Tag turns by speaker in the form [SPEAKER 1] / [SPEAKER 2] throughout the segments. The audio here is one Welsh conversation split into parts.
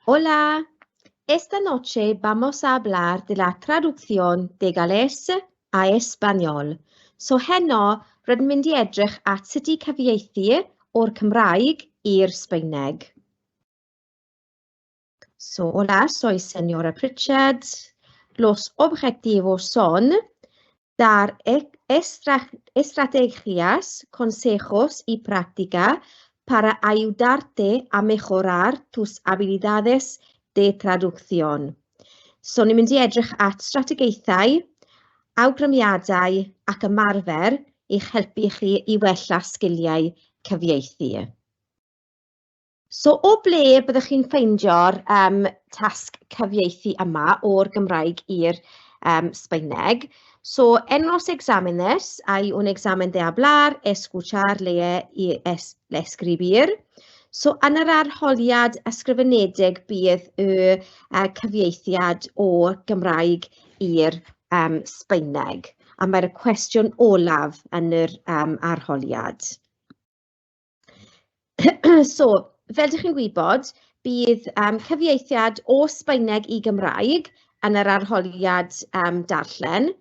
[SPEAKER 1] Hola, esta noche vamos a hablar de la traducción de galés a español. So heno, rydyn mynd i edrych at sut i cyfieithu o'r Cymraeg i'r Sbaeneg. So, hola, soy señora Pritchard. Los objetivos son dar e-, estrategias, consejos y práctica para ayudarte a mejorar tus habilidades de traducción. So, ni'n mynd i edrych at strategaethau, awgrymiadau ac ymarfer i'ch helpu chi i wella sgiliau cyfieithu. So o ble byddwch chi'n ffeindio'r um, tasg cyfieithu yma o'r Gymraeg i'r um, Sbaeneg? So en los exámenes hay un examen de hablar, escuchar, leer y es escribir. So yn yr arholiad ysgrifenedig bydd y uh, cyfieithiad o Gymraeg i'r um, Sbaeneg. A mae'r cwestiwn olaf yn yr um, arholiad. So, fel dych chi'n gwybod, bydd um, cyfieithiad o Sbaeneg i Gymraeg yn yr arholiad um, darllen.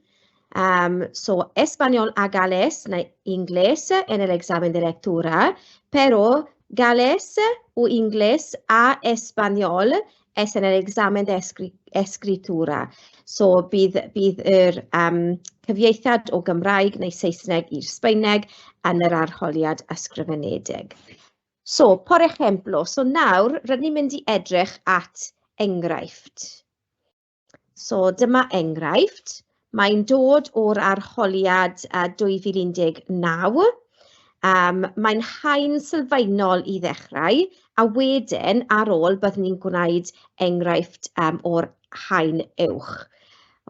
[SPEAKER 1] So, español a galés neu inglés en el examen de lectura, pero galés o inglés a español es en el examen de escritura. So bydd, bydd yr um, cyfieithiad o Gymraeg neu Saesneg i'r Sbaeneg yn yr arholiad ysgrifenedig. So, por ejemplo, so nawr rydyn ni'n mynd i edrych at enghraifft. So dyma enghraifft. Mae'n dod o'r arholiad uh, 2019. Um, mae'n haen sylfaenol i ddechrau, a wedyn ar ôl byddwn ni'n gwneud enghraifft um, o'r haen uwch.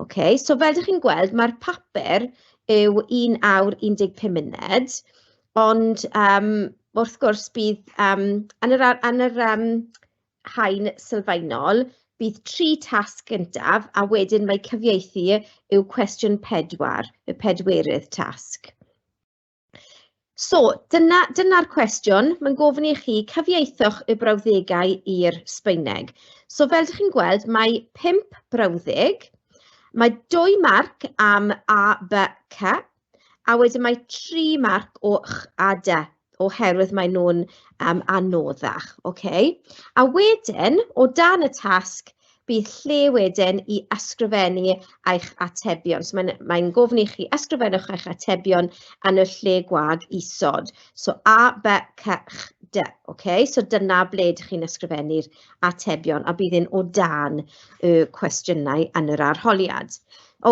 [SPEAKER 1] Okay, so fel ydych chi'n gweld, mae'r papur yw 1 awr 15 munud, ond um, wrth gwrs bydd um, yn yr, yn yr um, haen sylfaenol, bydd tri tasg gyntaf, a wedyn mae cyfieithu yw cwestiwn pedwar, y pedwerydd tasg. So, dyna, dyna'r cwestiwn. Mae'n gofyn i chi cyfieithwch y brawddegau i'r Sbaeneg. So, fel ydych chi'n gweld, mae pump brawddeg. Mae dwy marc am A, B, C, a wedyn mae tri marc o ch a d, oherwydd maen nhw'n um, anoddach. Okay? A wedyn, o dan y tasg, bydd lle wedyn i ysgrifennu eich atebion. So mae'n mae gofyn i chi ysgrifennwch eich atebion yn y lle gwag isod. So A, B, C, Ch, D. Okay? So dyna ble ydych chi'n ysgrifennu'r atebion a bydd un o dan y cwestiynau yn yr arholiad.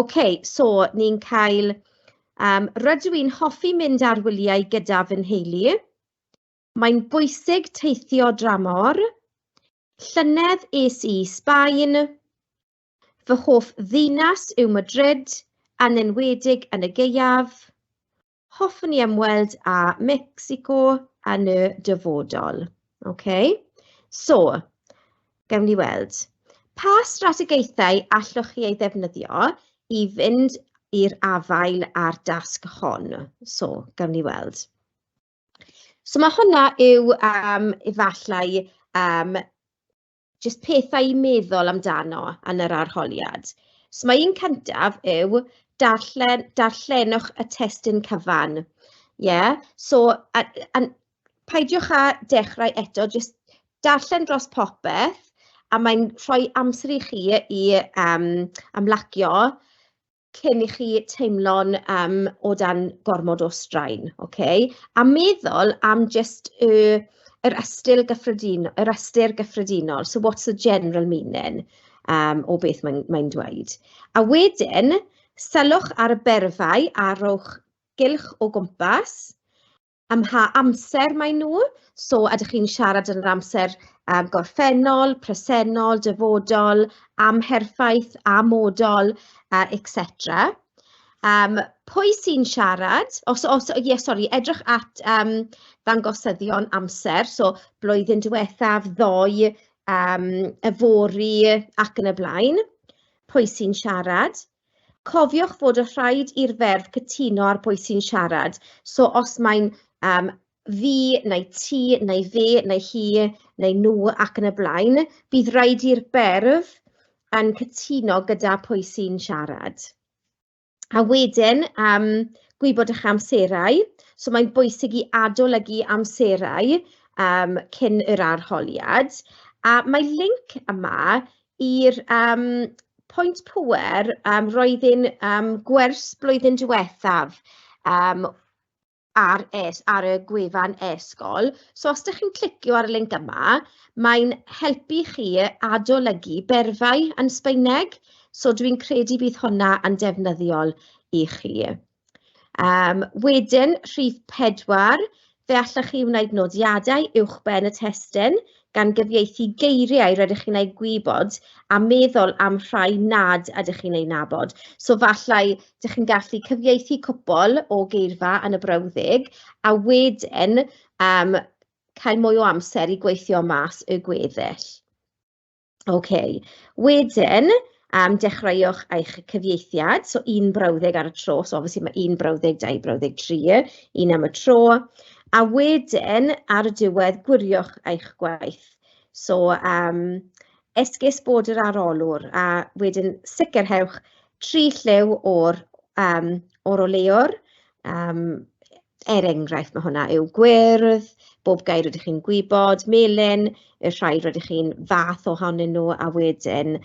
[SPEAKER 1] OK, so ni'n cael... Um, rydw i'n hoffi mynd ar wyliau gyda fy nheulu. Mae'n bwysig teithio dramor. Llynedd es i Sbaen. Fy hoff ddinas yw Madrid, yn enwedig yn y gaeaf. Hoffwn i ymweld â Mexico yn y dyfodol. OK, so, gawn ni weld. Pa strategaethau allwch chi ei ddefnyddio i fynd i'r afael â'r dasg hon? So, gawn ni weld. So mae hwnna yw um, efallai um, jyst pethau i meddwl amdano yn yr arholiad. So mae un cyntaf yw darllen, darllenwch y testun cyfan. Yeah? So, a, a, peidiwch â dechrau eto, jyst darllen dros popeth, a mae'n rhoi amser i chi i um, ymlacio cyn i chi teimlo'n um, o dan gormod o straen, okay? A meddwl am just y, yr ystyr gyffredinol, yr ystyr gyffredinol, so what's the general meaning um, o beth mae'n mae dweud. A wedyn, sylwch ar y berfau a rowch gylch o gwmpas, ym mha amser maen nhw. So ydych chi'n siarad yn yr amser um, gorffennol, presennol, dyfodol, amherffaith, amodol, uh, etc. Um, pwy sy'n siarad? Os, os, yeah, sorry, edrych at um, ddangosyddion amser, so blwyddyn diwethaf, ddoe, um, yfory ac yn y blaen. Pwy sy'n siarad? Cofiwch fod y rhaid i'r ferf cytuno ar bwy sy'n siarad. So os mae'n um, fi, neu ti, neu fe, neu hi, neu nhw ac yn y blaen, bydd rhaid i'r berf yn cytuno gyda pwy sy'n siarad. A wedyn, gwybod eich amserau. So mae'n bwysig i adolygu amserau cyn yr arholiad. A mae link yma i'r pwynt pŵer roedd e'n gwers blwyddyn diwethaf ar, es, ar y gwefan e-sgol. So os dych chi'n clicio ar y link yma, mae'n helpu chi adolygu berfau yn Sbaeneg. So dwi'n credu bydd hwnna yn defnyddiol i chi. Wedyn, rhif 4, fe allwch chi wneud nodiadau uwchben y testun, gan gyfieithu geiriau rydych chi'n eu gwybod a meddwl am rhai nad ydych chi'n eu nabod. So falle dych chi'n gallu cyfieithu cwpl o geirfa yn y brawddeg a wedyn cael mwy o amser i gweithio mas y gweddill. OK, wedyn dechreuwch eich cyfieithiad, so un brawddeg ar y tro, so obviously mae un brawddeg, dau brawddeg, tri, un am y tro. A wedyn, ar y diwedd, gwiriwch eich gwaith. So, esgus bod yr arolwr, a wedyn sicrhewch tri lliw o'r, o'r oleuwr. Er enghraifft, mae hwnna yw gwyrdd, bob gair rydych chi'n gwybod, melyn, y rhai rydych chi'n fath ohonyn nhw, a wedyn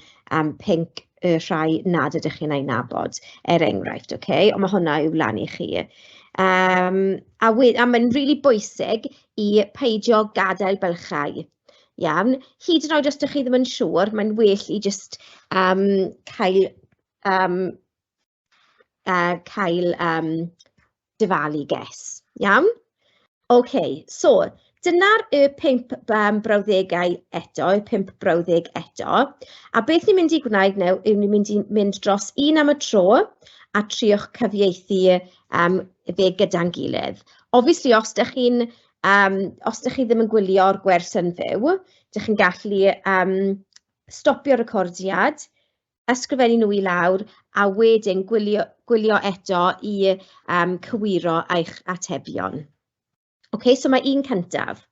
[SPEAKER 1] pinc, y rhai nad ydych chi'n ei nabod, er enghraifft, ocê? Ond mae hwnna i'w lan i chi. A a mae'n rili bwysig i peidio gadael bylchau, iawn? Hyd yn oed os dych chi ddim yn siŵr, mae'n well i jyst cael, cael dyfalu guess, iawn? OK, so dyna'r y 5 brawddegau eto, y 5 brawddeg eto. A beth ni'n mynd i gwneud nawr yw ni'n mynd i mynd dros un am y tro a triwch cyfieithu fe gyda'n gilydd. Obviously, os dych chi'n, os dych chi ddim yn gwylio'r gwers yn fyw, dych chi'n gallu stopio'r recordiad, ysgrifennu nhw i lawr a wedyn gwylio, gwylio eto i cywiro eich atebion. OK, so mae un cyntaf.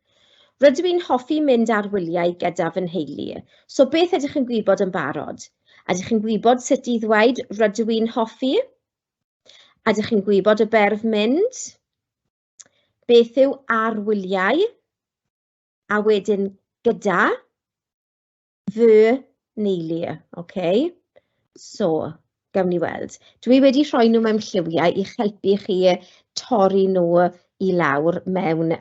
[SPEAKER 1] Rydw i'n hoffi mynd ar wyliau gyda fy nheulu. So beth ydych chi'n gwybod yn barod? Ydych chi'n gwybod sut i ddweud rydw i'n hoffi? Ydych chi'n gwybod y berf mynd? Beth yw ar wyliau? A wedyn gyda? Fy neulu, ok? So, gawn ni weld. Dwi wedi rhoi nhw mewn lliwiau i'ch helpu chi torri nhw i lawr mewn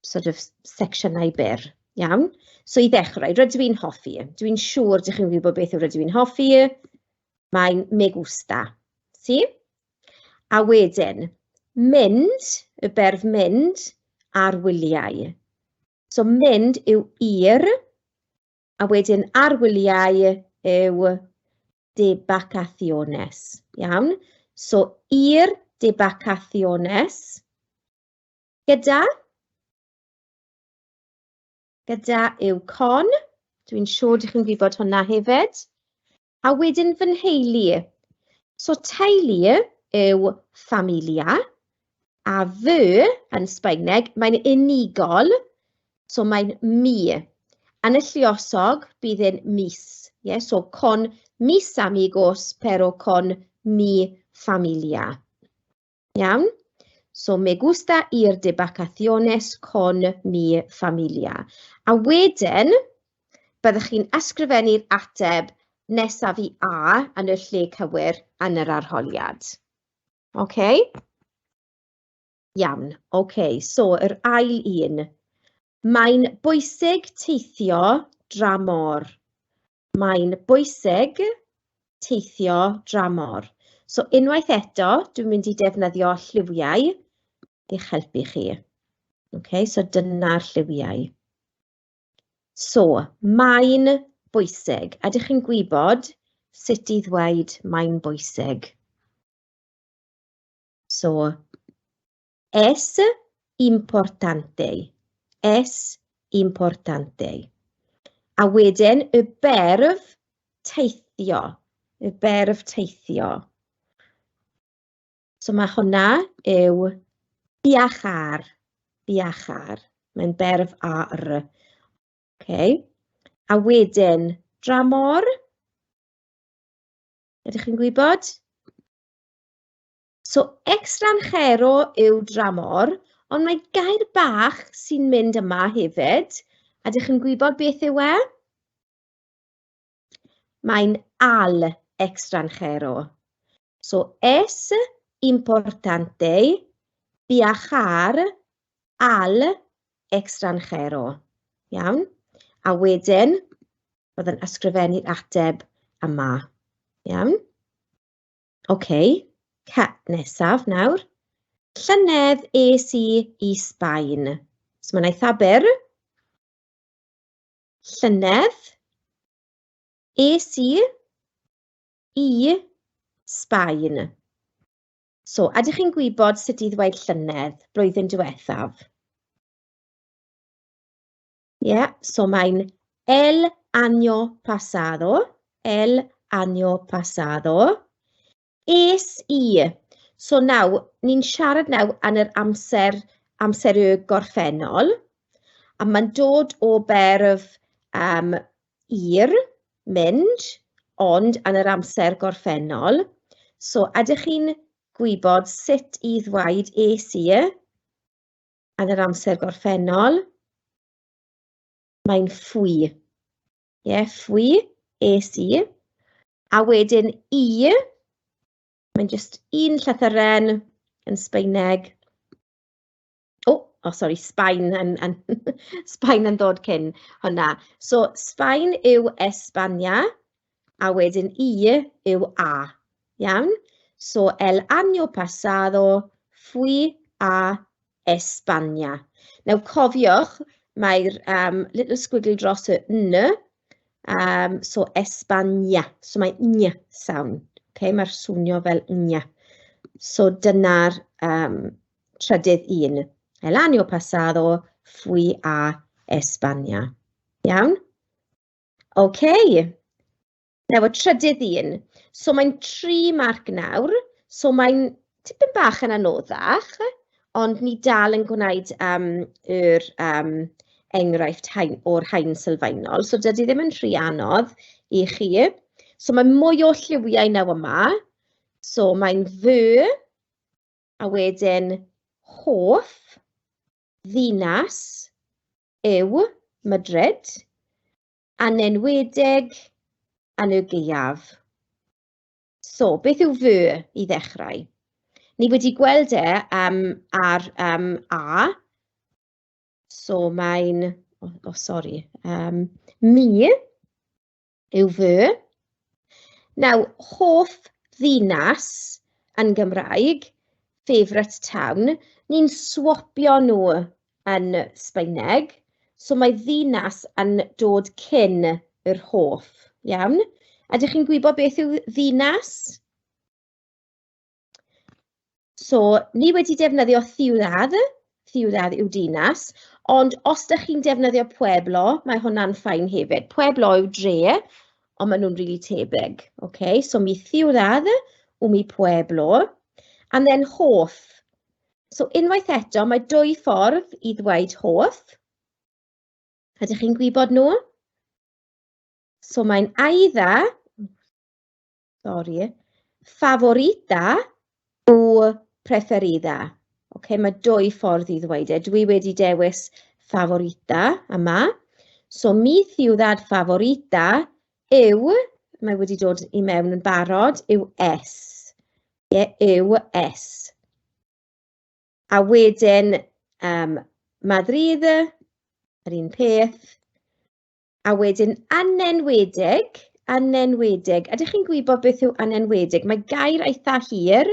[SPEAKER 1] sort of secsiynau byr, iawn? So i ddechrau, rydw i'n hoffi. Dwi'n siŵr dych chi'n gwybod beth yw rydw i'n hoffi. Mae'n me gusta, see? A wedyn, mynd, y berf mynd, ar wyliau. So mynd yw ir, a wedyn ar wyliau yw de vacaciones. Iawn? So ir de vacaciones gyda, gyda yw con. Dwi'n siŵr dych chi'n gwybod hwnna hefyd. A wedyn fy nheulu. So teulu yw familia, a fy yn Sbaeneg, mae'n unigol, so mae'n mi. Yn y lluosog, bydd e'n mis. Yeah? So con mis amigos, pero con mi familia. Iawn? So me gusta ir de vacaciones con mi familia. A wedyn, byddwch chi'n ysgrifennu'r ateb nesaf i A yn y lle cywir yn yr arholiad. OK? Iawn, OK. So, yr ail un. Mae'n bwysig teithio dramor. Mae'n bwysig teithio dramor. So unwaith eto, dwi'n mynd i defnyddio lliwiau i'ch helpu chi. Okay, so dyna'r lliwiau. So, mae'n bwysig. Ydych chi'n gwybod sut i ddweud mae'n bwysig? So, Es importante. Es importante. A wedyn y berf teithio. Y berf teithio. So mae hwnna yw viajar. Viajar. Mae'n berf a r. Okay. A wedyn, dramor. Ydych chi'n gwybod? So, extranjero yw dramor, ond mae gair bach sy'n mynd yma hefyd. A ydych chi'n gwybod beth yw e? Mae'n al extranjero. So, es importante viajar al extranjero. Iawn? A wedyn, byddwn ysgrifennu'r ateb yma. Iawn? OK, ca nesaf nawr. Llynedd es i i Sbaen. So mae'n eitha byr. Llynedd es i i Sbaen. So, ydych chi'n gwybod sut i ddweud llynedd, blwyddyn diwethaf? Ie, yeah, so mae'n el año pasado, el año pasado. Es i. So naw, ni'n siarad naw yn yr amser, amser y gorffennol, a mae'n dod o berf um, ir, mynd, ond yn yr amser gorffennol. So, ydych chi'n gwybod sut i ddweud es i yn yr amser gorffennol? Mae'n fui. Ie, yeah, fui, es i. A wedyn i, mae'n just un llythyren yn Sbaeneg. O, oh, sorry, Sbaen yn, yn, Sbaen yn ddod cyn hwnna. So, Sbaen yw Espania, a wedyn I yw A. Iawn? So, el año pasado fui a España. Nawr, cofiwch, mae'r um, little squiggle dros y N, um, so España. So mae ny sound. Okay? Mae'r swnio fel ny. So dyna'r um, trydydd un. El año pasado fui a España. Iawn? OK. Nawr, y trydydd un. So mae'n tri marc nawr. So mae'n tipyn bach yn anoddach, ond ni dal yn gwneud um, yr um, enghraifft haen, o'r haen sylfaenol. So dydy ddim yn rhy anodd i chi. So mae mwy o lliwiau naw yma. So mae'n fy, a wedyn hoff, ddinas, yw Madrid, a'n enwedig yn y gaeaf. So, beth yw fy i ddechrau? Ni wedi gweld e um, ar um, A, so mae'n, oh, oh sorry, um, mi, yw fy. Nawr, hoff ddinas yn Gymraeg, favourite town, ni'n swapio nhw yn Sbaeneg. So mae ddinas yn dod cyn yr hoff, iawn? Ydych chi'n gwybod beth yw ddinas? So, ni wedi defnyddio ciudad, ciudad yw dinas, ond os dych chi'n defnyddio pueblo, mae hwnna'n ffain hefyd. Pueblo yw dre, ond maen nhw'n rili tebyg. Okay? So, mi ciudad o mi pueblo. And then hoff. So, unwaith eto, mae dwy ffordd i ddweud hoff. Ydych chi'n gwybod nhw? So, mae'n either Sori. Favorita o preferida. Ok, mae dwy ffordd i ddweud e. Dwi wedi dewis favorita yma. So, mi ciudad favorita yw, mae wedi dod i mewn yn barod, yw S. Ie, yw S. A wedyn, um, Madrid, yr un peth. A wedyn anenwedig, anenwedig. Ydych chi'n gwybod beth yw anenwedig? Mae gair eitha hir.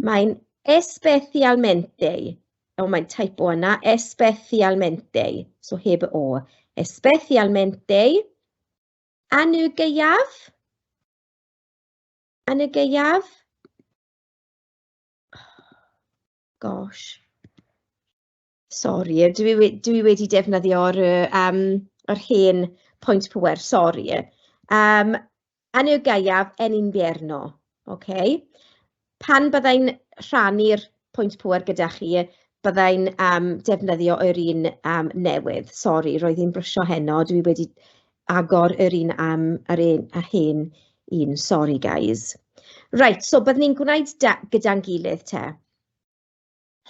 [SPEAKER 1] Mae'n especialmente. O, mae'n typo yna. Especialmente. So heb y o. Especialmente. Yn y gaeaf. Yn y gaeaf. Gosh. Sori, dwi we- dwi wedi defnyddio'r yy yym yr hen pwynt pŵer, sori. Yym, yn y gaeaf, en invierno, ocê? Pan byddai'n rhannu'r pwynt pŵer gyda chi, byddai'n um, defnyddio yr un um, newydd. Sori, roedd hi'n brysio heno, dwi wedi agor yr un am yr un a hen un. Sorry, guys. Right, so byddwn ni'n gwneud gyda'n gilydd te.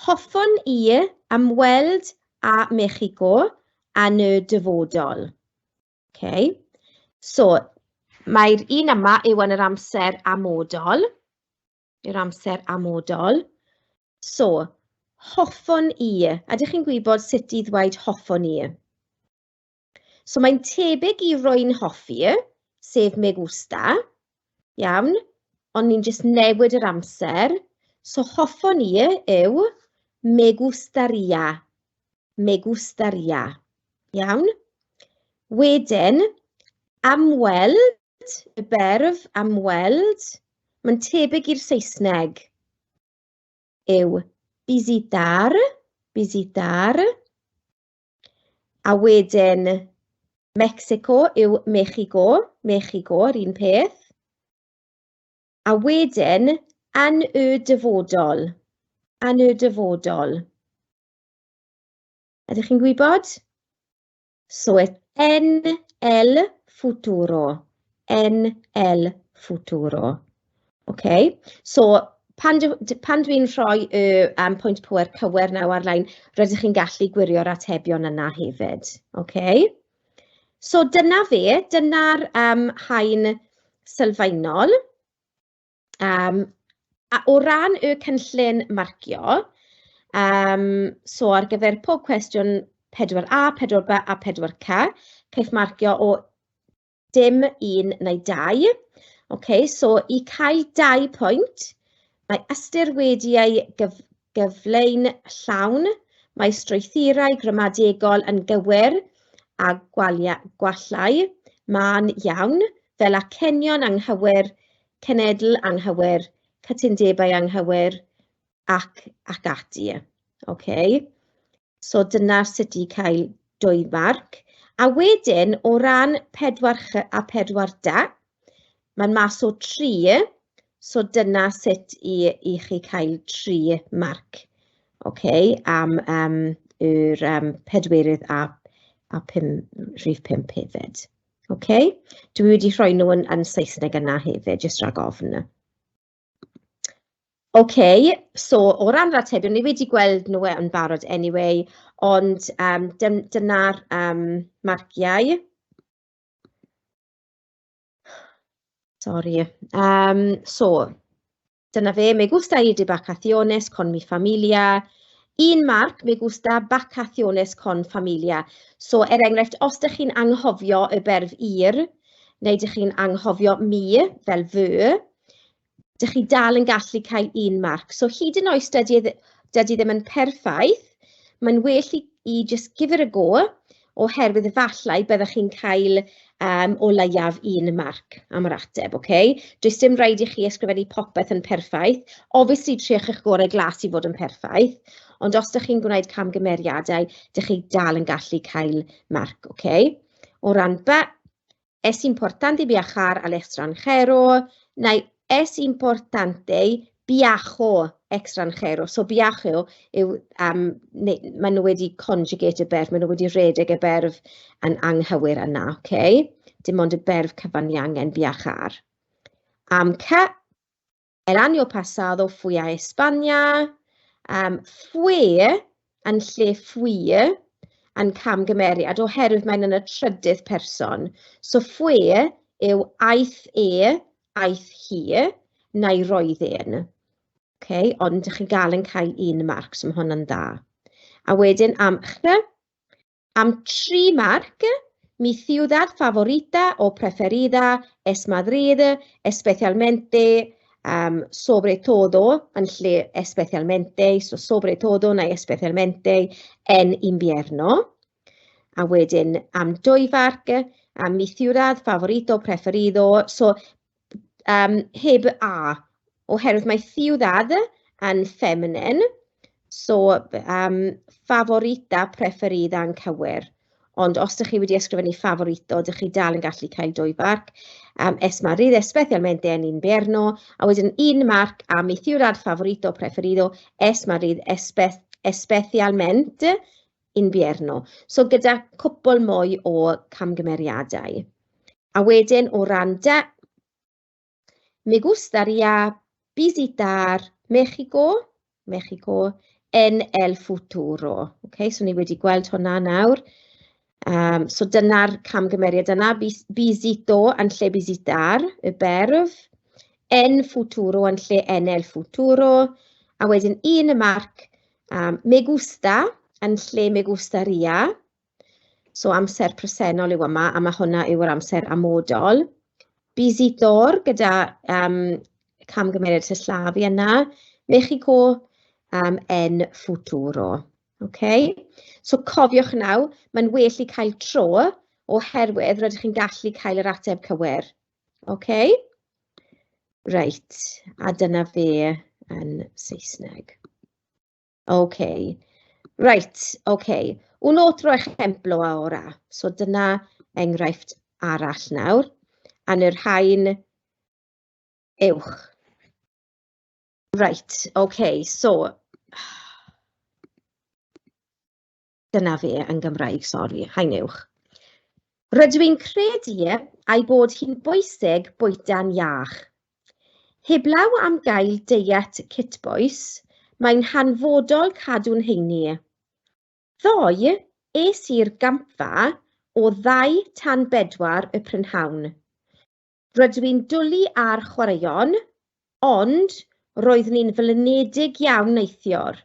[SPEAKER 1] Hoffwn i ymweld â Mexico yn y dyfodol. Okay. So, mae'r un yma yw yn yr amser amodol. Yr amser amodol. So, hoffwn i. Ydych chi'n gwybod sut i ddweud hoffwn i? So mae'n tebyg i rwy'n hoffi, sef me gusta, iawn, ond ni'n jyst newid yr amser. So hoffwn i yw me gustaría, me gustaría, iawn. Wedyn, amweld, y berf amweld, mae'n tebyg i'r Saesneg yw visitar, visitar. A wedyn Mexico yw Mexico, Mexico, yr un peth. A wedyn, yn y dyfodol, yn y dyfodol. Ydych chi'n gwybod? So it's en el futuro. En el futuro. Okay? So, pan, pan dwi'n rhoi y um, pwynt pwer cywir naw ar-lein, rydych chi'n gallu gwirio'r atebion yna hefyd. Okay? So dyna fe, dyna'r um, haen sylfaenol. Um, a o ran y cynllun marcio, um, so ar gyfer pob cwestiwn 4A, 4B a 4C, caiff marcio o dim un neu dau. OK, so i cael dau pwynt, mae ystyr wedi ei gyf gyfleu'n llawn, mae strwythurau gramadegol yn gywir a gwalia, gwallau mân iawn, fel acenion anghywir, cenedl anghywir, cytundebau anghywir, ac, ac ati. OK. So dyna sut i cael dwy farc. A wedyn, o ran 4 ch a 4 d, mae'n mas o 3, so dyna sut i, i chi cael 3 marc ok, am um, yr um, pedwerydd a, a pum, rhif 5 hefyd. Ok, dwi wedi rhoi nhw yn, yn Saesneg yna hefyd, jyst rhag ofn. Ok, so o ran yr atebion, ni wedi gweld nhw yn barod anyway, ond um, dyna'r um, marciau. Sorry. Um, so, dyna fe, me gusta ir de vacaciones con mi familia. Un marc, me gusta vacaciones con familia. So, er enghraifft, os ydych chi'n anghofio y berf ir, neu ydych chi'n anghofio mi, fel fy, dych chi dal yn gallu cael un marc. So hyd yn oes dydy, e dydy ddim yn perffaith, mae'n well i, i just give it a go, oherwydd efallai byddwch chi'n cael um, o leiaf un marc am yr ateb, okay? Does dim rhaid i chi ysgrifennu popeth yn perffaith. Obviously, triwch eich gorau glas i fod yn perffaith, ond os ydych chi'n gwneud camgymeriadau, dych chi dal yn gallu cael marc, okay? O ran B, Es importante viajar al extranjero, neu es importante viajo extranjero. So viajo yw, um, neu, maen nhw wedi conjugate y berf, maen nhw wedi rhedeg y berf yn anghywir yna, okay? Dim ond y berf cyfan ni angen viajar. Am C, El año pasado fui a España. Um, fue yn lle fui yn camgymeriad oherwydd mae'n yn y trydydd person. So fue yw aeth e, aeth hi, neu roedd e'n. Okay, ond ydych chi'n gael yn cael un marc, so mae hwnna'n dda. A wedyn am ch, Am tri marc, mi ciudad favorita o preferida es Madrid, especialmente, um, sobre todo, yn lle especialmente, so sobre todo neu especialmente en invierno. A wedyn am dwy farc, am mi ciudad favorito preferido, so um, heb a, oherwydd mae ciudad yn feminine, so um, favorita preferida yn cywir. Ond os ydych chi wedi ysgrifennu favorito, ydych chi dal yn gallu cael dwy farc. Um, es Madrid, especialmente en invierno. A wedyn un marc am mi ciudad favorito preferido, es Madrid, espe Especialmente invierno. So gyda cwpl mwy o camgymeriadau. A wedyn o ran D, me gustaría visitar México, México en el futuro. Okay, so ni wedi gweld hwnna nawr. So dyna'r camgymeriad yna, visito yn lle visitar, y berf, en futuro yn lle en el futuro, a wedyn un y marc, me gusta yn lle me gustaría, so amser presennol yw yma, a mae hwnna yw'r amser amodol. Visitor gyda camgymeriad sillafu yna, Mexico en futuro. Okay? So cofiwch nawr, mae'n well i cael tro oherwydd rydych chi'n gallu cael yr ateb cywir. Okay? Reit, a dyna fe yn Saesneg. Okay. Reit, okay. Un otro ejemplo ahora. So dyna enghraifft arall nawr. A'n yr haen uwch. Reit, okay, so dyna fe yn Gymraeg, sori, haen uwch. Rydw i'n credu ei bod hi'n bwysig bwyta'n iach. Heblaw am gael deiet cytbwys, mae'n hanfodol cadw'n heini. Ddoe, es i'r gampfa o 2 tan 4 y prynhawn. Rydw i'n dwlu ar chwaraeon, ond roeddwn i'n flinedig iawn neithiwr.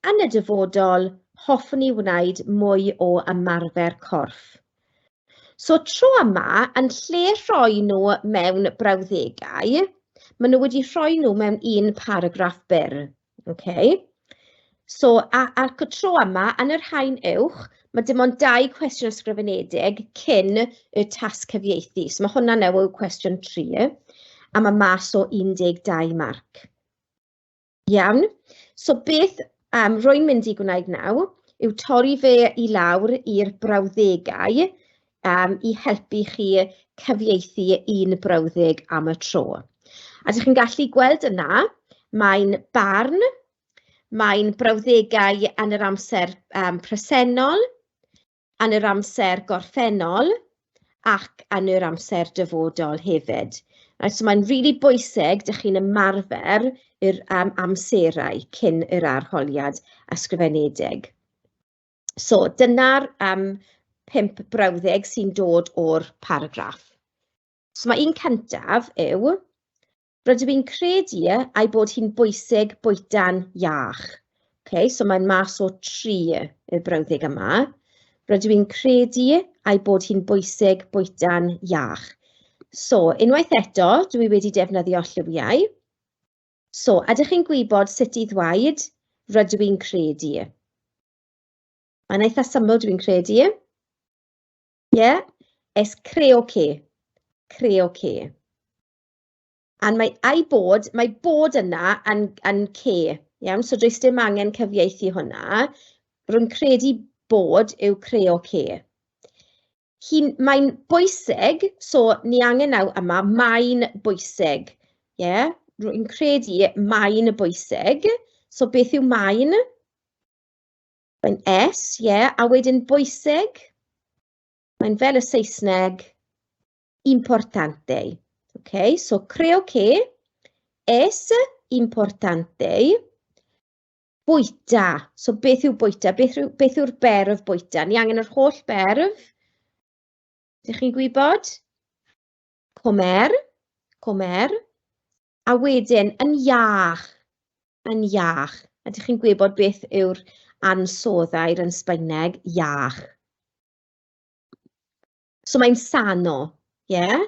[SPEAKER 1] Yn y dyfodol, hoffwn i wneud mwy o ymarfer corff. So tro yma, yn lle rhoi nhw mewn brawddegau, maen nhw wedi rhoi nhw mewn un paragraff byr. Okay. So, ac y tro yma, yn yr haen uwch, mae dim ond 2 cwestiwn ysgrifenedig cyn y tasg cyfieithu. So mae hwnna nawr yw cwestiwn 3, a mae mas o 12 marc. Iawn. So beth rwy'n mynd i gwneud nawr yw torri fe i lawr i'r brawddegau i helpu chi cyfieithu un brawddeg am y tro. A dych chi'n gallu gweld yna, mae'n barn, mae'n brawddegau yn yr amser presennol, yn yr amser gorffennol ac yn yr amser dyfodol hefyd. Right, so mae'n rili bwysig dych chi'n ymarfer yr amserau cyn yr arholiad ysgrifenedig. So dyna'r 5 brawddeg sy'n dod o'r paragraff. So mae un cyntaf yw, rydw i'n credu ei bod hi'n bwysig bwyta'n iach. Okay, so mae'n mas o 3 y brawddeg yma. Rydw i'n credu ei bod hi'n bwysig bwyta'n iach. So, unwaith eto, dwi wedi defnyddio lliwiau. So, ydych chi'n gwybod sut i ddweud rydw i'n credu? Mae'n eitha syml, dwi'n credu. Ie? Yeah? Es creo que. Creo que. A mae ei bod, mae bod yna yn que. Iawn? So does dim angen cyfieithu hwnna. Rwy'n credu bod yw creo que. Mae'n bwysig, so ni angen nawr yma, mae'n bwysig. Ie? Yeah? Rwy'n credu mae'n bwysig. So beth yw mae'n? Mae'n S, ie, yeah. A wedyn bwysig, mae'n fel y Saesneg, importante. Okay, so creo que es importante. Bwyta. So beth yw bwyta? Beth yw'r berf bwyta? Ni angen yr holl berf. Ydych chi'n gwybod? Comer, comer. A wedyn, yn iach, yn iach. Ydych chi'n gwybod beth yw'r ansoddair yn Sbaeneg? Iach. So mae'n sano, ie? Yeah?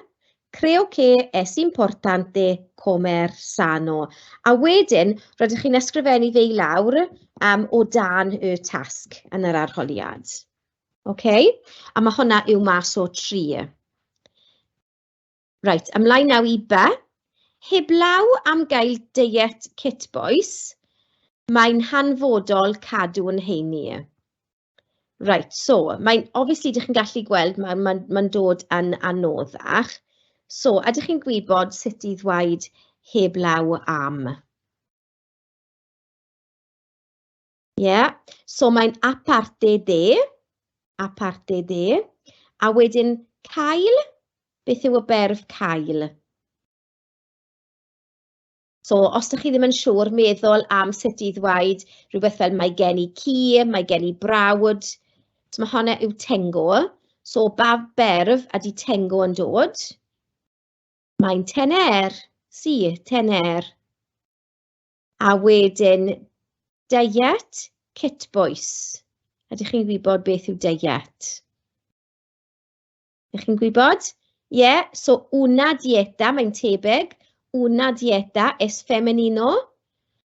[SPEAKER 1] Creo que es importante comer sano. A wedyn, rydych chi'n ysgrifennu fe i lawr o dan y tasg yn yr arholiad. Okay? A mae hwnna yw mas o 3. Reit, ymlaen naw i B. Heblaw am gael deiet cytbwys, mae'n hanfodol cadw'n heini. Reit, so, mae'n, obviously, dych chi'n gallu gweld, mae'n dod yn anoddach. So, ydych chi'n gwybod sut i ddweud heblaw am? Ie, yeah. So mae'n aparte de, aparte de, a wedyn cael, beth yw y berf cael? So, os ydych chi ddim yn siŵr, meddwl am sut i ddweud rhywbeth fel mae gen i ci, mae gen i brawd. So mae hwnna yw tengo. So, ba berf ydy tengo yn dod? Mae'n tener. Si, tener. A wedyn diet, cytbwys. Ydych chi'n gwybod beth yw diet? Ydych chi'n gwybod? Ie, yeah, so una dieta, mae'n tebyg. Una dieta es femenino.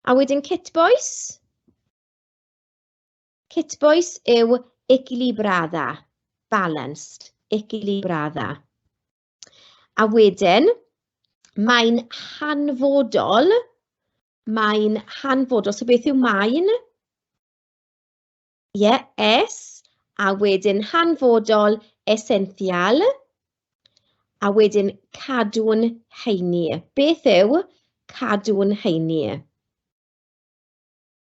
[SPEAKER 1] A wedyn cytbwys? Cytbwys yw equilibrada, balanced, equilibrada. A wedyn, mae'n hanfodol, mae'n hanfodol. So beth yw mae'n? Ie, yeah, es, a wedyn hanfodol, esencial, a wedyn cadw'n heini. Beth yw cadw'n heini?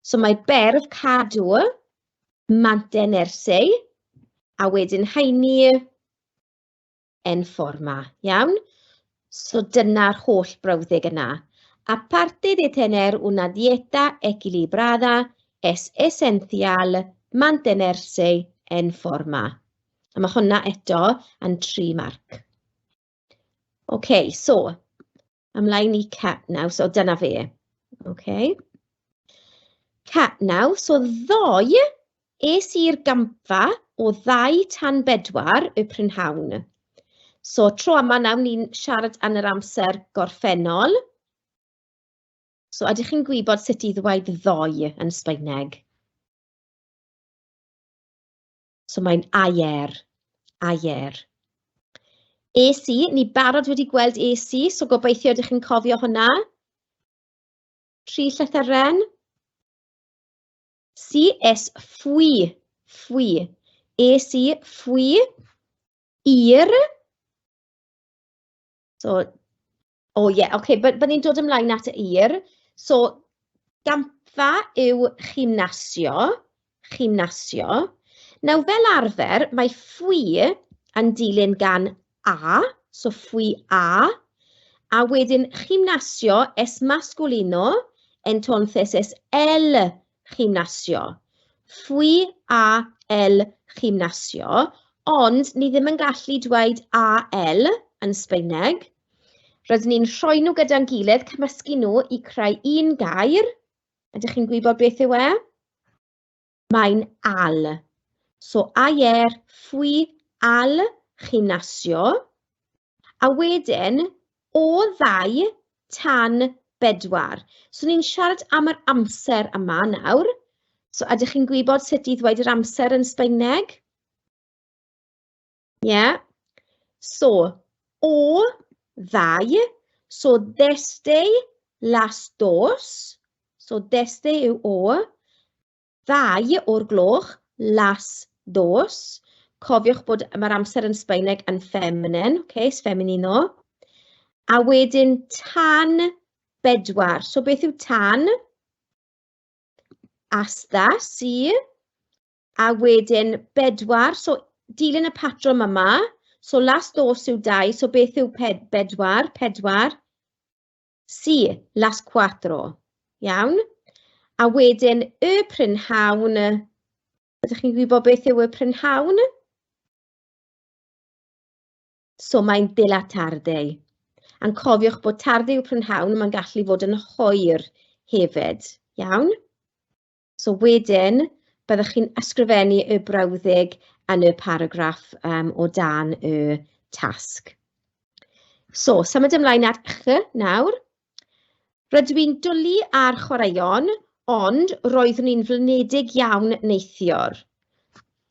[SPEAKER 1] So mae berf cadw, mantenerse, a wedyn heini, en forma, iawn? So dyna'r holl brawddeg yna. Aparte de tener una dieta equilibrada, es esencial mantenerse en forma. A mae hwnna eto yn 3 marc. OK, so, ymlaen i cat now, so dyna fe. OK. Cat now, so ddoe es i'r gampfa o ddau tan bedwar y prynhawn. So tro yma nawr ni'n siarad yn yr amser gorffennol. So ydych chi'n gwybod sut i ddweud ddoe yn Sbaeneg? So mae'n ayer, ayer. Es i, ni barod wedi gweld es i, so gobeithio ydych chi'n cofio hwnna. Tri llythyren. Si es fui, fui. Es i, fui, i'r. So, o oh, ie, yeah, oce, okay, but, ni'n dod ymlaen at y ir. So, gampfa yw gymnasio, gymnasio. Nawr, fel arfer, mae fui yn dilyn gan a, so fui a, a wedyn gymnasio es masculino, entonces es el gymnasio. Fui a el gymnasio, ond ni ddim yn gallu dweud a el yn Sbaeneg. Rydyn ni'n rhoi nhw gyda'n gilydd, cymysgu nhw i creu un gair. Ydych chi'n gwybod beth yw e? Mae'n al. So ayer fui al gimnasio. A wedyn, o ddau tan bedwar. So ni'n siarad am yr amser yma nawr. So ydych chi'n gwybod sut i ddweud yr amser yn Sbaeneg? Ie. Yeah. So, o ddau. So desde las dos. So desde yw o. Ddau o'r gloch, las dos. Cofiwch bod mae'r amser yn Sbaeneg yn feminine, okay, es femenino. A wedyn tan bedwar. So beth yw tan? Hasta, si. A wedyn bedwar, so dilyn y patrwm yma. So las dos yw dau, so beth yw bedwar? Pedwar. Sí, las cuatro. Iawn. A wedyn y prynhawn, ydych chi'n gwybod beth yw y prynhawn? So mae'n de la tarde. A'n cofiwch bod tarde yw prynhawn, mae'n gallu fod yn hwyr hefyd. Iawn? So wedyn, byddwch chi'n ysgrifennu y brawddeg yn y paragraff um, o dan y tasg. So, symud ymlaen at ch nawr. Rydw i'n dwlu ar chwaraeon, ond roeddwn i'n flinedig iawn neithiwr.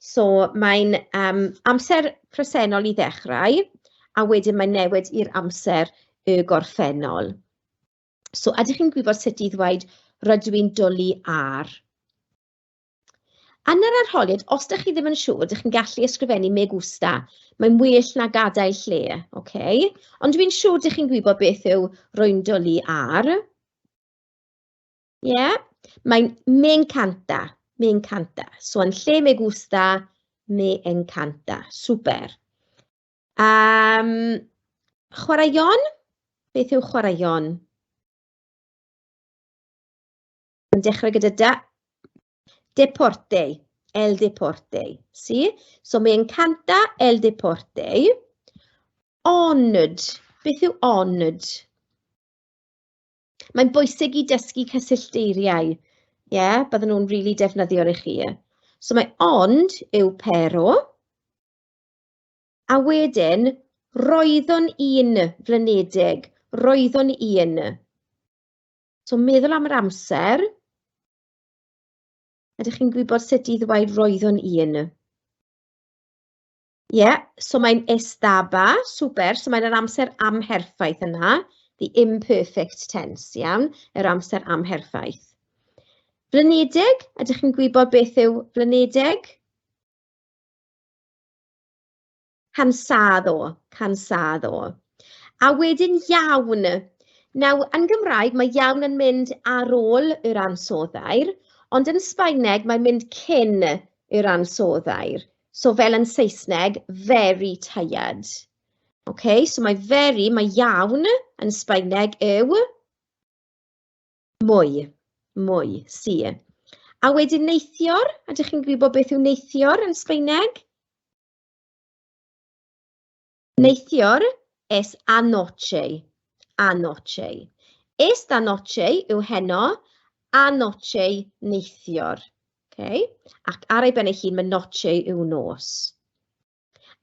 [SPEAKER 1] So, mae'n um, amser presennol i ddechrau, a wedyn mae'n newid i'r amser y gorffennol. So, ydych chi'n gwybod sut i ddweud rydw i'n dwlu ar? Yn yr arholiad, os ydych chi ddim yn siŵr, ydych chi'n gallu ysgrifennu me gusta. Mae'n well na gadael lle, oce? Okay? Ond dwi'n siŵr ydych chi'n gwybod beth yw rwy'n dwlu ar. Ie? Yeah? Mae'n me encanta. Me encanta. So yn lle me gusta, me encanta. Super. Um, chwaraeon? Beth yw chwaraeon? Yn dechrau gyda da. Deporte. El deporte. Sí? So me encanta el deporte. Ond. Beth yw ond? Mae'n bwysig i dysgu cysyllteiriau. Ie, yeah, bydden nhw'n rili really defnyddiol i chi. So mae ond yw pero. A wedyn, roeddwn i'n flinedig. Roeddwn i'n. So meddwl am yr amser. Ydych chi'n gwybod sut i ddweud roeddwn i'n? Ie, yeah, so mae'n estaba, super, so mae'n yr amser amherffaith yna, the imperfect tense, iawn, yr amser amherffaith. Flinedig, ydych chi'n gwybod beth yw flinedig? Cansado, cansado. A wedyn iawn. Nawr, yn Gymraeg, mae iawn yn mynd ar ôl yr ansoddair, ond yn Sbaeneg mae'n mynd cyn yr ansoddair. So fel yn Saesneg, very tired. Okay, so mae very, mae iawn yn Sbaeneg yw mwy, mwy, si. A wedyn neithior, ydych chi'n gwybod beth yw neithior yn Sbaeneg? Neithior es anoche, anoche. Esta noche yw heno, anoche neithior. Okay? Ac ar ei ben ei hun mae noche yw nos.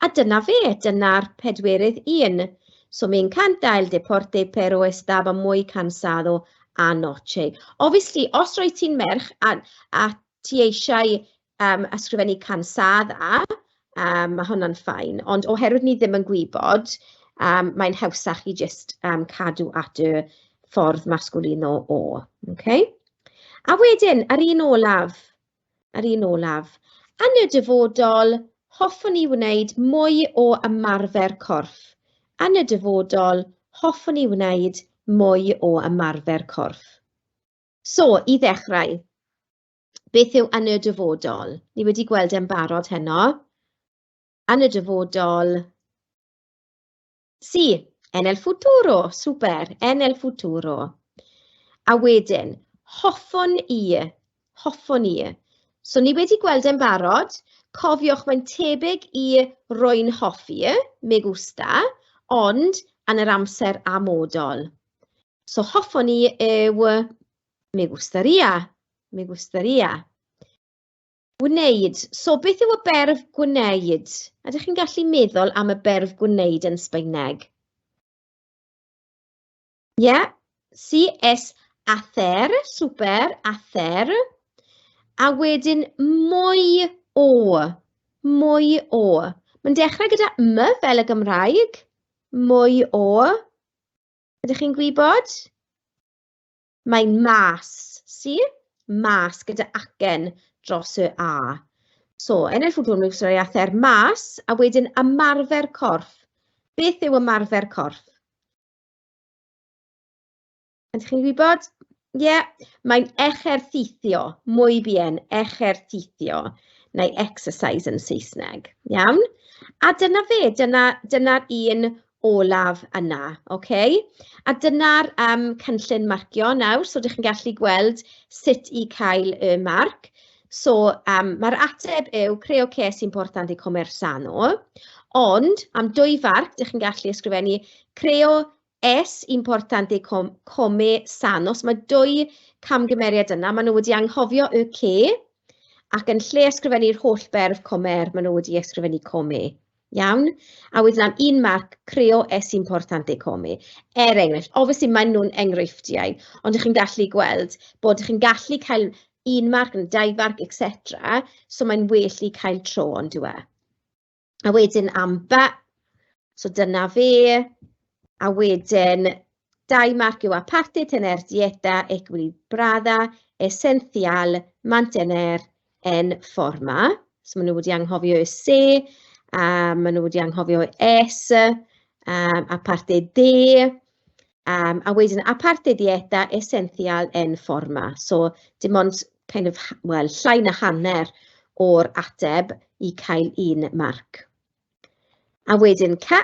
[SPEAKER 1] A dyna fe, dyna'r pedwerydd un. So me encanta el deporte pero estaba muy cansado anoche. Obviously, os roi ti'n merch a, a ti eisiau um, ysgrifennu cansada, um, mae hwnna'n ffain. Ond oherwydd ni ddim yn gwybod, um, mae'n hawsach i jyst um, cadw at y ffordd masgwlino o. Okay? A wedyn, ar un olaf, ar un olaf, yn y dyfodol, hoffwn i wneud mwy o ymarfer corff. Yn y dyfodol, hoffwn i wneud mwy o ymarfer corff. So, i ddechrau, Beth yw yn y dyfodol? Ni wedi gweld e'n barod heno. Yn y dyfodol. Si, en el futuro, super, en el futuro. A wedyn, hoffwn i, hoffwn i. So ni wedi gweld e'n barod. Cofiwch, mae'n tebyg i rwy'n hoffi, me gusta, ond yn yr amser amodol. So hoffwn i yw Me gustaría. Me gustaría. Gwneud. So, beth yw y berf gwneud? Ydych chi'n gallu meddwl am y berf gwneud yn Sbaeneg? Ie. Yeah. Si es hacer. Super. Hacer. A wedyn mwy o. Mwy o. Mae'n dechrau gyda m fel y Gymraeg. Mwy o. Ydych chi'n gwybod? Mae'n mas, see? Mas gyda acen dros y A. So, en el futuro me gustaría hacer más, a wedyn ymarfer corff. Beth yw ymarfer corff? Ydych chi'n gwybod? Ie, yeah, mae'n ejercicio, muy bien, ejercicio, neu exercise yn Saesneg, iawn? A dyna fe, dyna'r dyna un olaf yna, oce? A dyna'r um, cynllun marcio nawr, so ydych chi'n gallu gweld sut i cael y marc. So, um, mae'r ateb yw creo que es importante comer sano, ond am dwy farc, ydych chi'n gallu ysgrifennu creo es importante com come sano. So mae dwy camgymeriad yna, maen nhw wedi anghofio y ce, ac yn lle ysgrifennu'r holl berf comer, maen nhw wedi ysgrifennu come. Iawn? A wedyn am un marc, creo es importante come. Er enghraifft, obviously maen nhw'n enghreifftiau, ond ydych chi'n gallu gweld bod chi'n gallu cael un marc neu dau farc, etc. So mae'n well i cael tro, ond yw e? A wedyn am ba, so dyna fe. A wedyn dau marc yw aparte tener dieta equilibrada, esencial, mantener en forma. So maen nhw wedi anghofio y C, a maen nhw wedi anghofio y S, um, aparte de, um, a wedyn aparte dieta esencial en forma. So dim ond kind of, well, llai na hanner o'r ateb i cael un marc. A wedyn C.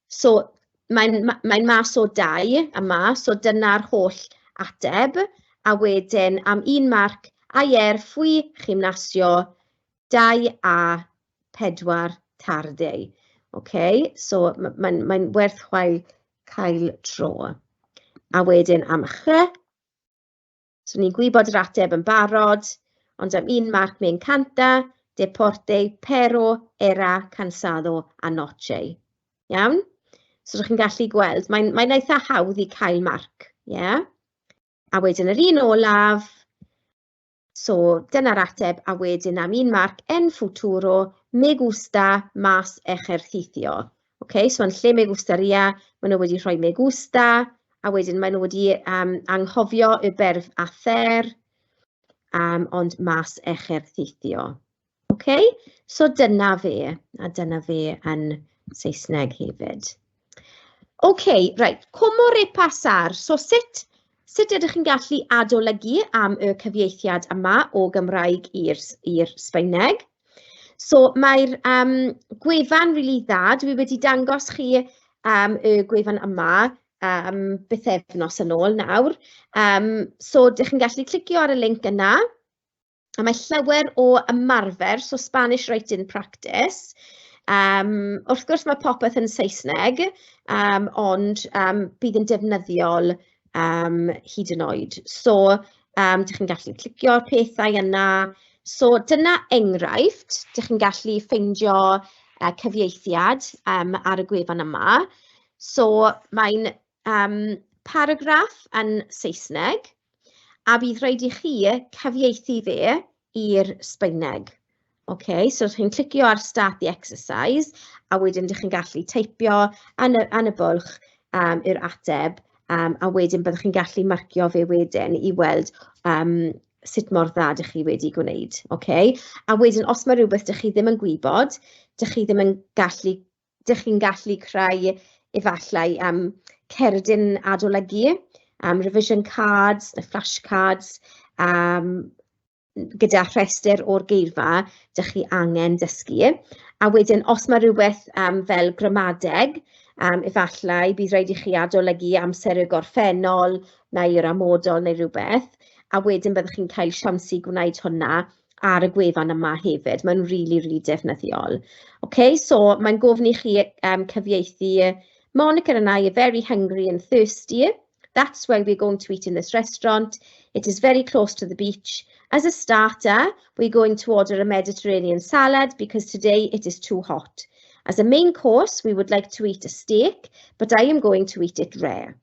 [SPEAKER 1] So mae'n mae mas o 2 yma, so dyna'r holl ateb. A wedyn am un marc, ayer fui gimnasio 2 a 4 tarde. OK, so mae'n mae werth chwail cael tro. A wedyn am ch, So ni'n gwybod yr ateb yn barod, ond am un marc me encanta, deporte, pero, era, cansado, anoche. Iawn? So rydych chi'n gallu gweld, mae'n mae eitha hawdd i cael marc. Yeah? A wedyn yr un olaf, so dyna'r ateb, a wedyn am un marc, en futuro, me gusta, mas ejercicio. Ok, so yn lle me gustaría, maen nhw wedi rhoi me gusta, a wedyn maen nhw wedi anghofio y berf hacer, ond mas ejercicio. Ok, so dyna fe, a dyna fe yn Saesneg hefyd. Ok, reit, como repasar? So sut, sut ydych chi'n gallu adolygu am y cyfieithiad yma o Gymraeg i'r Sbaeneg? So mae'r gwefan rili dda, dwi wedi dangos chi y gwefan yma bythefnos yn ôl nawr. So dych chi'n gallu clicio ar y link yna, a mae llawer o ymarfer, so Spanish Writing Practice. Wrth gwrs mae popeth yn Saesneg, ond bydd yn defnyddiol hyd yn oed. So dych chi'n gallu clicio'r pethau yna. So dyna enghraifft, dych chi'n gallu ffeindio cyfieithiad ar y gwefan yma. So mae'n paragraff yn Saesneg, a bydd rhaid i chi cyfieithu fe i'r Sbaeneg. OK, so chi'n clicio ar Start the Exercise, a wedyn dych chi'n gallu teipio yn y bwlch yr ateb, a wedyn byddwch chi'n gallu marcio fe wedyn i weld sut mor dda dych chi wedi gwneud. OK, a wedyn os mae rhywbeth dych chi ddim yn gwybod, dych chi ddim yn gallu, dych chi'n gallu creu efallai cerdyn adolygu, revision cards neu flashcards, gyda rhestr o'r geirfa dych chi angen dysgu. A wedyn, os mae rhywbeth fel gramadeg, efallai bydd rhaid i chi adolygu amser y gorffennol neu'r amodol neu rhywbeth, a wedyn byddwch chi'n cael siawns i gwneud hwnna ar y gwefan yma hefyd. Mae'n rili, rili defnyddiol. OK, so mae'n gofyn i chi cyfieithu Monica and I are very hungry and thirsty. That's why we're going to eat in this restaurant. It is very close to the beach. As a starter, we're going to order a Mediterranean salad because today it is too hot. As a main course, we would like to eat a steak, but I am going to eat it rare.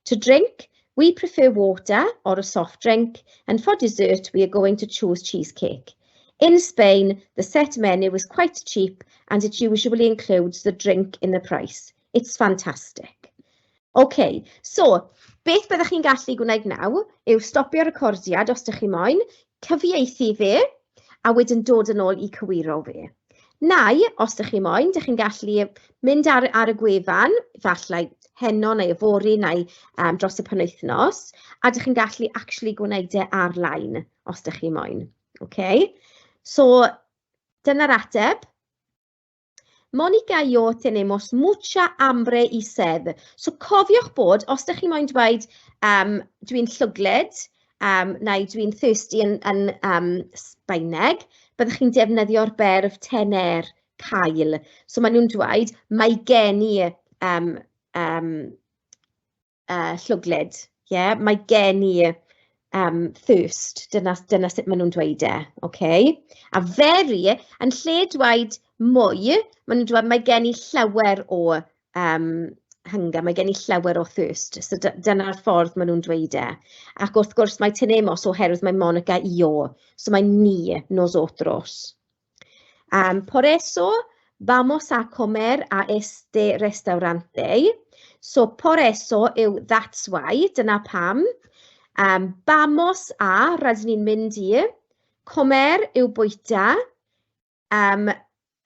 [SPEAKER 1] To drink, we prefer water or a soft drink, and for dessert, we are going to choose cheesecake. In Spain, the set menu is quite cheap and it usually includes the drink in the price. It's fantastic. OK, so beth byddwch chi'n gallu gwneud nawr yw stopio'r recordiad os ydych chi moyn, cyfieithu fe, a wedyn dod yn ôl i cywiro fe. Neu, os ydych chi moyn, ydych chi'n gallu mynd ar y gwefan, efallai heno neu yfory neu dros y penwythnos, a ydych chi'n gallu actually gwneud e ar-lein os ydych chi moyn. OK, so dyna'r ateb. Monica y yo tenemos mucha hambre y sed. So cofiwch bod, os ydych chi moyn dweud dwi'n llwglyd, neu dwi'n thirsty yn Sbaeneg, byddwch chi'n defnyddio'r berf tener, cael. So maen nhw'n dweud, mae gen i llwglyd, yeah? Mae gen i thirst, dyna sut maen nhw'n dweud e, okay? A very, yn lle dweud mwy, maen nhw'n dweud mae gen i llawer o hunger, mae gen i llawer o thirst, so dyna'r ffordd maen nhw'n dweud e. Ac wrth gwrs mae tenemos oherwydd mae Monica y yo, so mae ni, nosotros. Por eso vamos a comer a este restaurante. So por eso yw that's why, dyna pam. Vamos a, rydyn ni'n mynd i. Comer yw bwyta.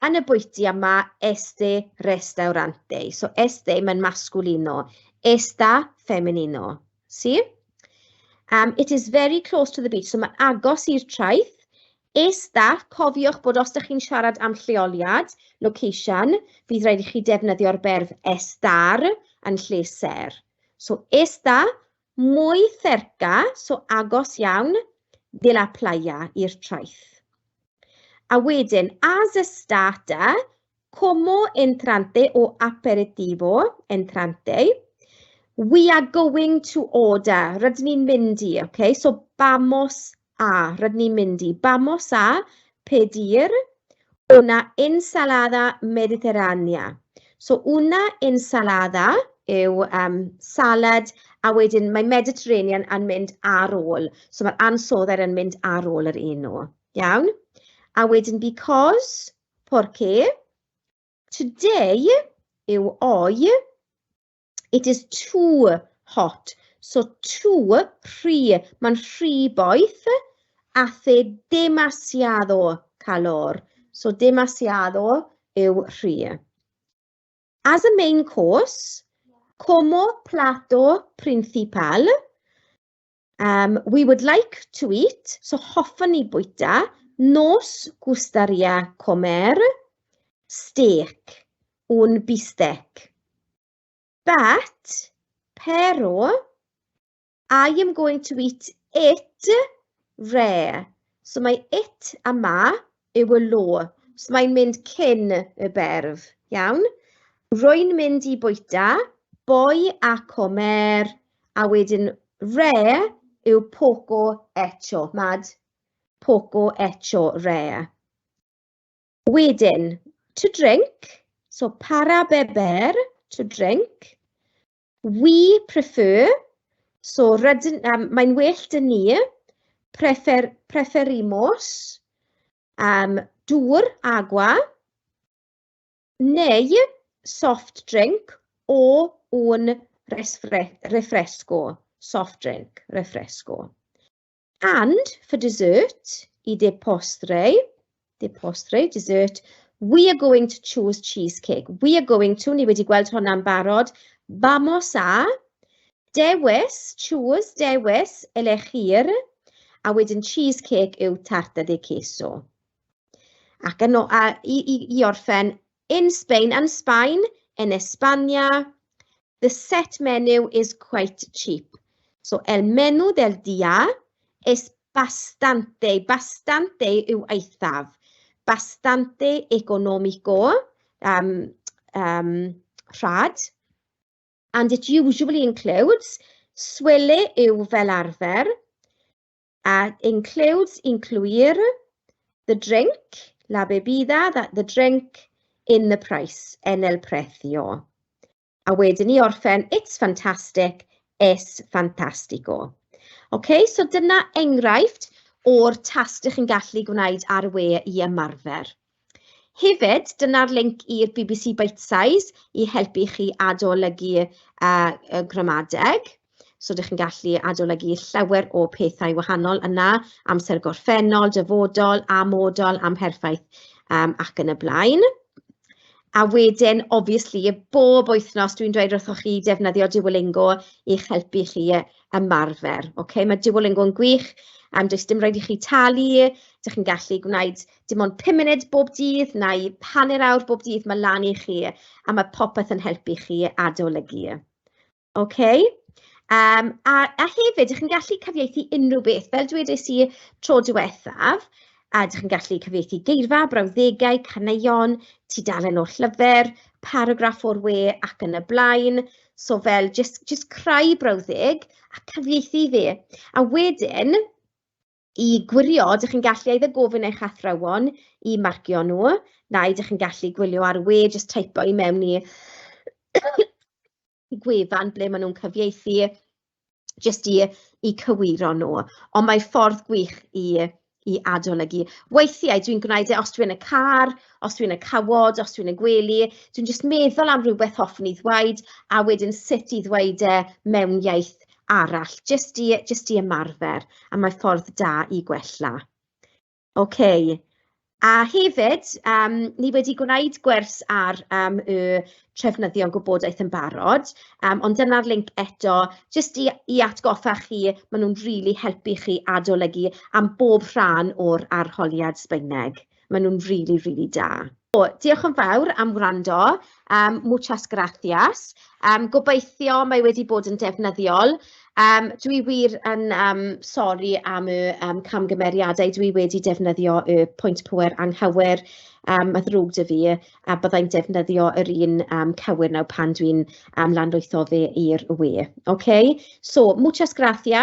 [SPEAKER 1] Yn y bwyty yma, este restaurante. So este mae'n masculino, esta femenino. Sí? It is very close to the beach, so mae'n agos i'r traeth. Está, cofiwch bod os ydych chi'n siarad am lleoliad, location, fydd rhaid i chi defnyddio'r berf estar yn lle ser. So está muy cerca, so agos iawn, de la playa, i'r traeth. A wedyn, as a starter, como entrante o aperitivo, entrante, we are going to order, rydyn ni'n mynd i, okay? So vamos a, rydyn ni'n mynd i, vamos a pedir una ensalada mediterránea. So una ensalada yw salad, a wedyn mae Mediterranean yn mynd ar ôl. So mae'r ansoddair yn mynd ar ôl yr enw. Iawn? A wedyn because, porque, today yw hoy, it is too hot. So too, rhy, mae'n rhy boeth, hace demasiado calor. So demasiado yw rhy. As a main course, como plato principal, we would like to eat, so hoffwn ni bwyta, nos gustaría comer steak, un bistec. But, pero, I am going to eat it rare. So mae it yma yw y lo. So mae'n mynd cyn y berf, iawn? Rwy'n mynd i bwyta, voy a comer, a wedyn rare yw poco hecho, mad, poco hecho rare. Wedyn, to drink, so para beber, to drink. We prefer, so rydyn, mae'n well 'da ni, preferimos, dŵr, agua, neu soft drink o un refresco, soft drink, refresco. And for dessert, y de postre, dessert, we are going to choose cheesecake. We are going to, ni wedi gweld hwnna'n barod, vamos a, dewis, choose, dewis, elegir, a wedyn cheesecake yw tarta de queso. Ac yno, a i orffen, in Spain, yn Sbaen, en España, the set menu is quite cheap. So, el menú del día es bastante, bastante yw eithaf, bastante económico, rhad, and it usually includes, suele yw fel arfer, includes, incluir, the drink, la bebida, that the drink, in the price, en el precio. A wedyn i orffen, it's fantastic, es fantástico. OK, so dyna enghraifft o'r tasg ydych chi'n gallu gwneud ar y we i ymarfer. Hefyd, dyna'r link i'r BBC Bitesize i helpu chi adolygu y gramadeg. So, ydych chi'n gallu adolygu llawer o pethau wahanol yna, amser gorffennol, dyfodol, amodol, amherffaith ac yn y blaen. A wedyn, obviously, bob wythnos dwi'n dweud wrthoch chi defnyddio Duolingo i'ch helpu chi ymarfer. Okay? Mae Duolingo yn gwych, does dim rhaid i chi talu, ydych chi'n gallu gwneud dim ond 5 munud bob dydd neu hanner awr bob dydd, mae lan i chi, a mae popeth yn helpu chi adolygu. Okay? A hefyd, ydych chi'n gallu cyfieithu unrhyw beth. Fel dwedais i tro diwethaf, a ydych chi'n gallu cyfieithu geirfa, brawddegau, caneuon, tudalen o'r llyfr, paragraff o'r we ac yn y blaen. So fel just creu brawddeg a cyfieithu fe. A wedyn, i gwirio, ydych chi'n gallu either gofyn eich athrawon i marcio nhw, neu ydych chi'n gallu gwylio ar y we, just teipo i mewn i gwefan ble maen nhw'n cyfieithu, jyst i cywiro nhw. Ond mae ffordd gwych i adolygu. Weithiau dwi'n gwneud e os dwi'n y car, os dwi'n y cawod, os dwi'n y gwely, dwi'n jyst meddwl am rhywbeth hoffwn i ddweud, a wedyn sut i ddweud e mewn iaith arall, jyst i ymarfer, a mae ffordd da i gwella. OK. A hefyd, ni wedi gwneud gwers ar y trefnyddion gwybodaeth yn barod, ond dyna'r linc eto, jyst i atgoffa chi, maen nhw'n rili helpu chi adolygu am bob rhan o'r arholiad Sbaeneg. Maen nhw'n rili, rili da. O, diolch yn fawr am wrando, muchas gracias. Gobeithio mae wedi bod yn defnyddiol. Dwi wir yn sori am y camgymeriadau, dwi wedi defnyddio y pwynt pŵer anghywir, ma' ddrwg 'da fi, a byddai'n defnyddio yr un cywir nawr pan dwi'n lanlwytho fe i'r we. OK, so muchas gracias.